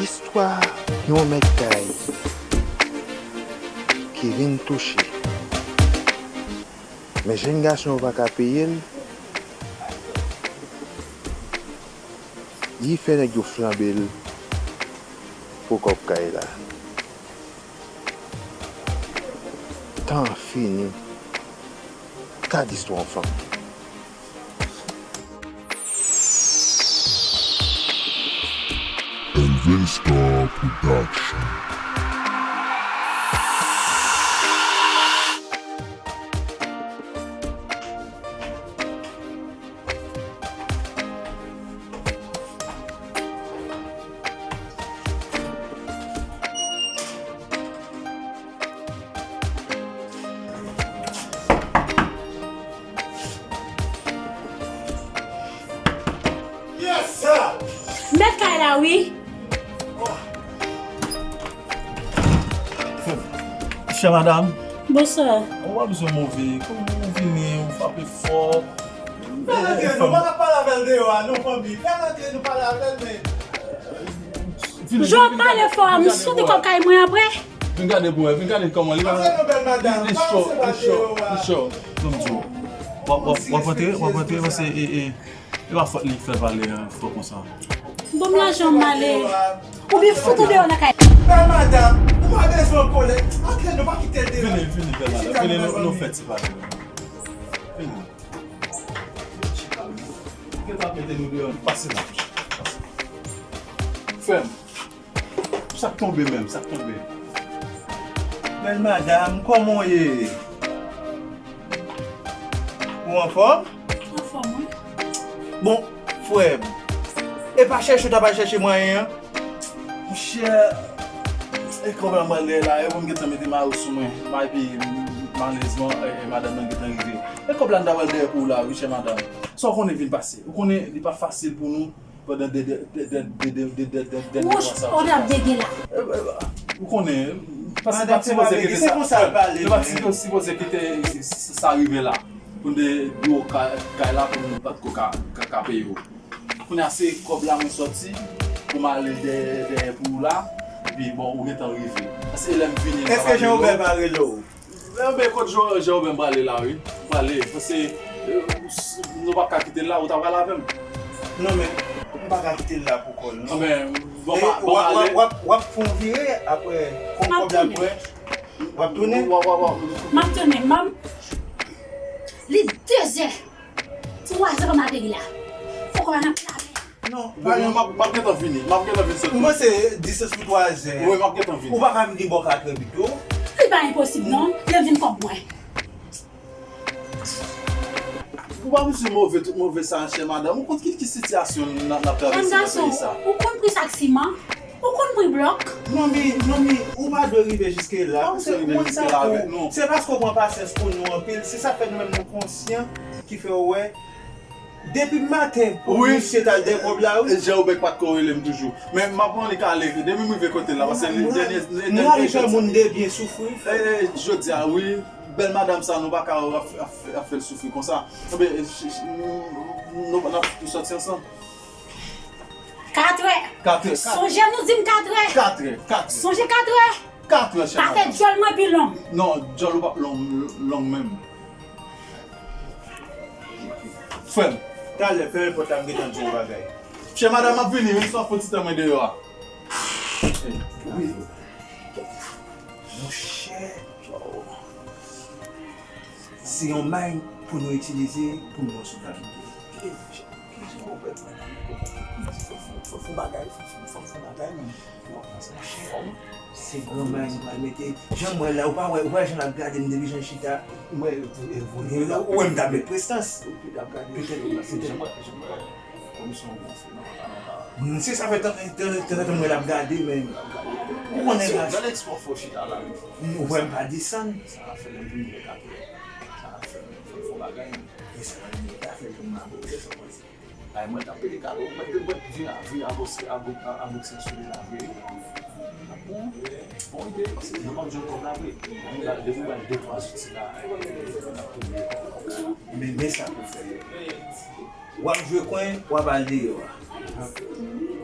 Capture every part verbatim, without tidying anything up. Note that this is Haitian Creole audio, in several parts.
Istwa yon mèt kay ki vin touche, men jèn gason yo pa ka peye l, li fè nèg yo flanbe l pou kòb kay la. Tan an fini. Gad istwa yon fanm. Elvin Star Production. Mèt kay la, wi. Chè madanm. Bonswa. Ou pa bezwen move. Kòman ou vini, ou frape fò. Fè l antre, nou pa ka pale avè l deyò a, non, fanmi. Fè l antre, nou pale avè l, men. Jan w ap pale fò a, m soti kòb kay mwen apre. Vin gade pou wè, vin gade kòman li la. Antre non, bèl madanm, pa resevwa deyò a. Li cho, li cho, li cho. Ban m di w. W ap, w ap, w ap antre, w ap antre, paske, e, e, e pa fòt li k fè l pale fò konsa. Ban m lajan m ale. Oubyen fout ou deyò nan kay. Bèl madanm, ou pa bezwen kole. Antre non, pa kite l deyò. Vini, vini, bèl madanm. Vini, nou, nou fè ti pale. Vini. Ou gentan ap mete nou deyò, pase la. Pase. Frè m, sa k tonbe menm, sa k tonbe. Bèl madanm, kòman w ye? Ou anfòm? Anfòm, wi. Bon, frè m, e pa chèche w t ap al chèche mwayen an? Monchè, e kòb la m pral dèyè la, e pou m gentan mete mayo sou mwen. Epi, malerezman, e, e, madanm nan gentan rive. E kòb la m ta pral dèyè pou w la, wi, chè madanm. Sa w konnen vin pase. Ou konnen, li pa fasil pou nou pandan de, de, de dènye mwa sa yo. Wouch, ou t ap bege la. E, e, ou konnen, paske li pa t sipoze kite sa. Li pa t sipoze kite sa rive la. Pou n te di w kay, kay la, pou nou pa t ko ka, ka, ka peye w. Kounye a se kòb la mwen sòti pou m ale dèyè, dèyè pou ou la. Epi, bon, ou gentan rive. Paske lè m vini, m pa rele w. Èske Jean Robert pa rele w? Enben, kot Jean, Jean Robert m prale la, wi. M prale, paske, e, nou p ap ka kite l la, ou ta pral avè m. Non, men, m pa ka kite l la pou kò l, non. Enben, bon, pa, bon, w ap, w ap, w ap fè yon vire, apre, kòb la prè, w ap tounen. W ap, w ap, w ap. M ap tounen, m ap. Li dezè. Twazè kòm ateri la. Poko la nan pla men. Non, m ap, m ap gentan vini. M ap gentan vin sot. M panse distans pou twazè. Wi, m ap gentan vini. Ou pa ka vin bò katrè pito? Li pa enposib non. Lè m vin kòb mwen. Ou pa bezwen move, tout move sa, chè madanm. Ou konn ki, ki sitiyasyon n ap, n ap travèse nan peyi sa? Jèn gason, ou konn pri sak siman? Ou konn pri blòk? Non, men, non, men, ou pa dwe rive jiske la. Paske moun sa tou, se paske w pran pasyans pou nou anpil. Se sa k fè nou menm nou konsyan ki fè w wè. Depi maten, pou misye t al dèyè kòb la, wi. Jan ou bèk pa t ko rele m toujou. Men m ap pran li kale. Depi m rive kote l la, paske li dènye, dènye. Mwa li fè moun de byen soufri, frè. E, e, jodi a, wi. Bèl madanm sa, nou pa ka ap, ap, ap fè l soufri konsa. Enben, e, ch-, ch-, nou, nou, n ap tou sòti ansanm. Katrè. Katrè, katrè. Sonje nou di m katrè. Katrè, katrè. Sonje katrè. Katrè, chè madanm. Pa fè djòl mwen pi long. Non, djòl ou p ap long, long menm. Frè m. Talè, fèmen pòt la, m gentan di w yon bagay. Chè madanm, m ap vini, wi, m sot fon ti tan mwen deyò a. Wi. Monchè. Se yon may pou nou itilize pou nou sou Fò fè bagay, fò fè bagay, men. Se granmay nou pral mete. Jan m wè la, ou pa wè, ou pa wè jan l ap gade m depi jan l chita. Ou wè m t ap met prestans. Petèt, petèt. Kòm se yon gonfle nan papa nan papa. Se sa fè tanzantan m wè l ap gade, men ou konnen la. Gade ekspo fò chita la, wi. Ou wè m pa desann. Sa fè lè m vin wè katrè. Sa fè m fè fò bagay, men. E sa pa gen afè pou m abòne sa panse. Ay, mwen t ap pede kado, mwen te mwen vin a, vin a bòs, a bòs, a bòs sou li la vre. Bon, bon ide, paske nou p ap jwenn kòb la vre. Depi w bay de twa zouti la, n ap touye kòb la. Men, men sa pou fè. W ap jwe kwen, w ap al deyò a.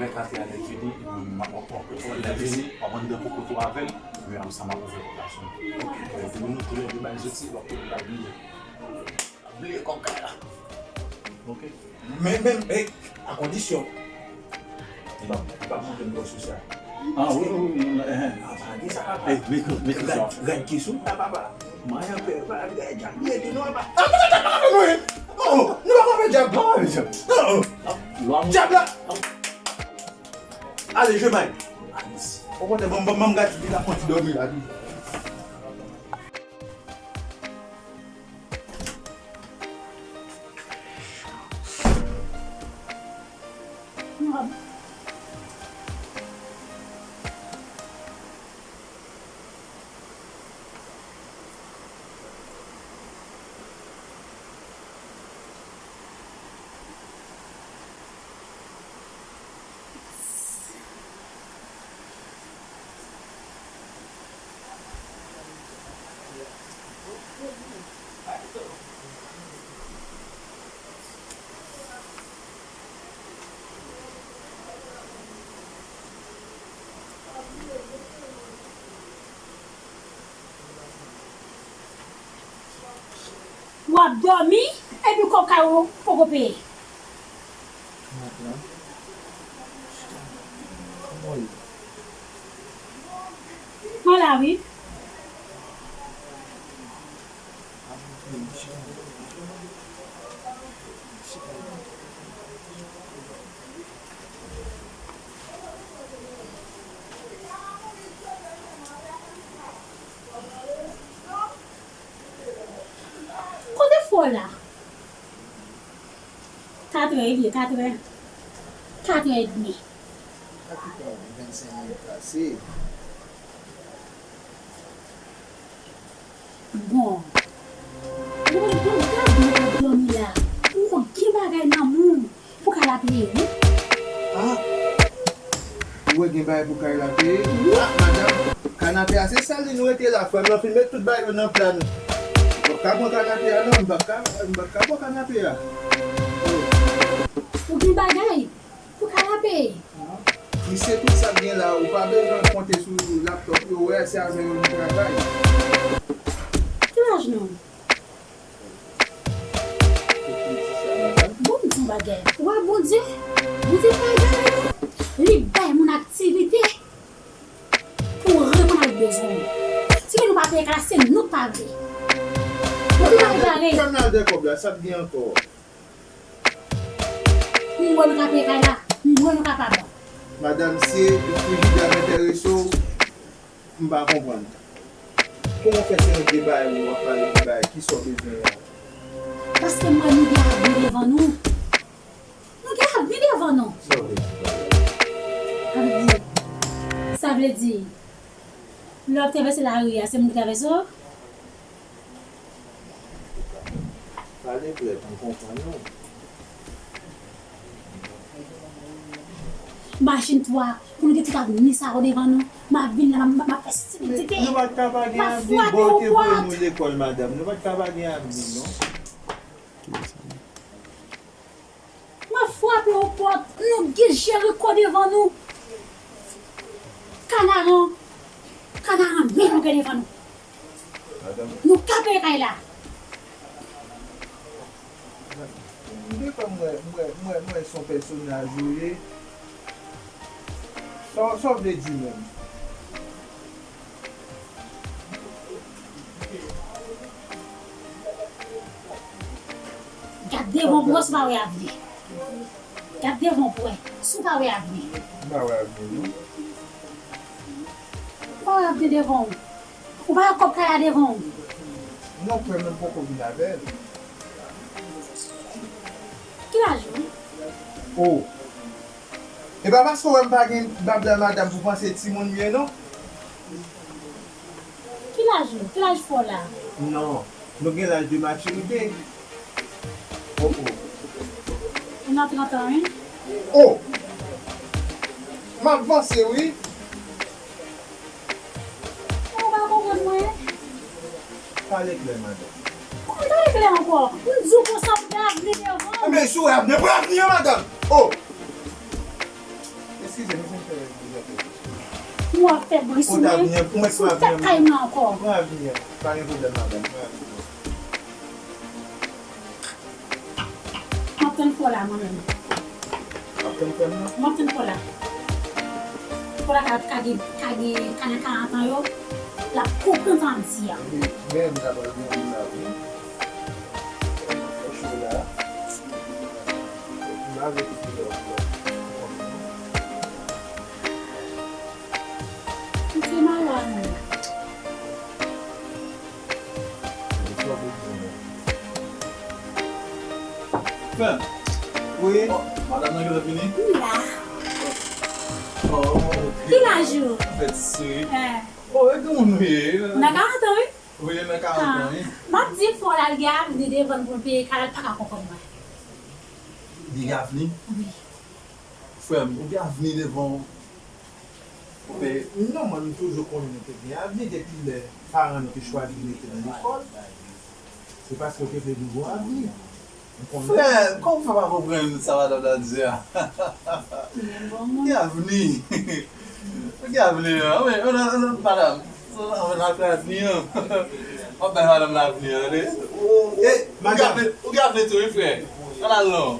Vennkatrè a lè fini, epi m ap, m ap, Lè vini, w ap anndan pou kote w avè l, men apre sa m ap ouvè pòt la sou nou. Depi nou toulède bay zoti, w ap toulède ap bliye. Ap bliye kòb kay la. Ok. Men, men, eh, a kondisyon. Li pa, li pa montre m lòt sou sa. Ah, wi, wi, wi, wi, eh, eh. Ah, pa gen sa, papa. Eh, met, met, met sa. Rad, rad ki sou m la, papa. Mwen anpè, pa gen djab, li ede nou anba. Ah, nou pa ka fè nou, eh. Oh, nou pa ka fè djab. Nou pa ka fè djab. Oh, oh. Djab la. Ale, jwe may. Okontrè, ban m, ban m, ban m gade si li ka fè yon ti dòmi la tou. W ap dòmi, epi kòb kay ou poko peye. Mwen la, wi. Kote fò la? Katrè, li ye katrè. Katrè edmi. Kapital vennsenk minit pase. Bon. Bon, bon, gade w ap dòmi la. Ou gen bagay nan men w pou kay la peye, wi. Ah! Ou wè gen bagay pou kay la peye? Wi. Ah, madanm, kanape a se sèl li nou rete la. Frè m nan fin met tout bagay yo nan pla nou. M p ap ka pran kanape a non, m p ap ka, m p ap ka pran kanape a. Oh. Ou gen bagay? Pou kanape. Misye tout sa k gen la, ou pa bezwen konte sou laptop yo, wè se avè yo nou travay. Ki laj nou? Bon, m di yon bagay. Ou wè Bondye? Bondye pa egare non. Li bay moun aktivite pou reponn ak bezwen yo. Si nou pa peye kay la, se nou k pa vle. Bondye pa egare. Fè m nan de kòb la, sa k gen ankò? M wè nou ka peye kay la, m wè nou kapab. Madanm, si frijidè a enterese w, m pa konprann. Kòman w fè se yon de bagay ou ap pale de bagay, kisa w bezwen la? Paske m wè nou gen avni devan nou. Nou gen avni devan nou. Sa w vle di pa la? Sa vle di, sa vle di, lè w ap travèse lari a, se moun ki travèse w? Pale klè pou m konprann ou. Machin twa, pou nou gen tout avni sa yo devan nou. M ap vin la, m ap, m ap fè siritite. Nou pa t ka pa gen avni, bon, yo te voye nou lekòl, madanm. Nou pa t ka pa gen avni, non. M ap frape yon pòt, nou gen Jeriko devan nou. Kanaran, Kanaran menm nou gen devan nou. Nou ka peye kay la. M te kwè m wè, m wè, m wè, m wè se yon pèsonaj ou ye. Sa, sa w vle di menm? Gad devan w pou wè si w pa wè avni. Gad devan w pou wè si w pa wè avni. M pa wè avni, non. Ou pa wè avni devan w. Ou pa wè kòb kay la devan w. Non, frè m, m poko vin avè l. Ki laj ou? Oh. E pa paske w wè m pa gen bab la, madanm, pou panse timoun m ye, non. Ki laj ou? Ki laj fò la? Non, nou gen laj de matirite. Oh, oh. Ou nan trant an, wi. Oh! M ap vanse, wi. Ou pa konprann mwen? Pale klè, madanm. Kòman pale klè ankò? M di w konsa, ou gen avni devan w. Enben, si w wè avni, pran avni an, madanm. Oh! Eskize m, se m fè yon ti zafè. Ou ap fè bri sou mwen, sou tèt kay mwen ankò. Mwen avni an. Pa gen pwoblèm, madanm. Mwen avni an. M ap tann fò la, mwen menm. W ap tann frè m nan? M ap tann fò la. Fò la ka, ka gen, ka gen, ka nan karant an yo, l ap konprann sa m ap di a. Epi, men m ta pral gen moun la, wi. Fè cho la. M pa vle kite lè w. M se malad. Frè m. Wi. Oh, madanm nan gentan vini? Li la. Oh, ok. Ki laj ou? Fè ti souri. Eh. Oh, e granmoun ou ye? Nan karant an, wi. Wi, nan karant an, wi. M ap di fò l al gen avni devan l pou l peye kay la, l pa ka konprann mwen. Li gen avni? Wi. Frè m, ou gen avni devan w. Ou te, non, mwen, m toujou konnen nou te gen avni depi lè paran nou te chwazi mete nan lekòl. Se paske w te vle nou gon avni. M konnen. Frè, kòman w fè pa konprann sa madanm nan di a? Ou gen avni. Ou gen avni, an. Wi, an, an, an, madanm. An, an, an, avni, an. W ap bay madanm nan avni, an, tande? E, ou gen avni, ou gen avni tou, wi, frè. Ann al non.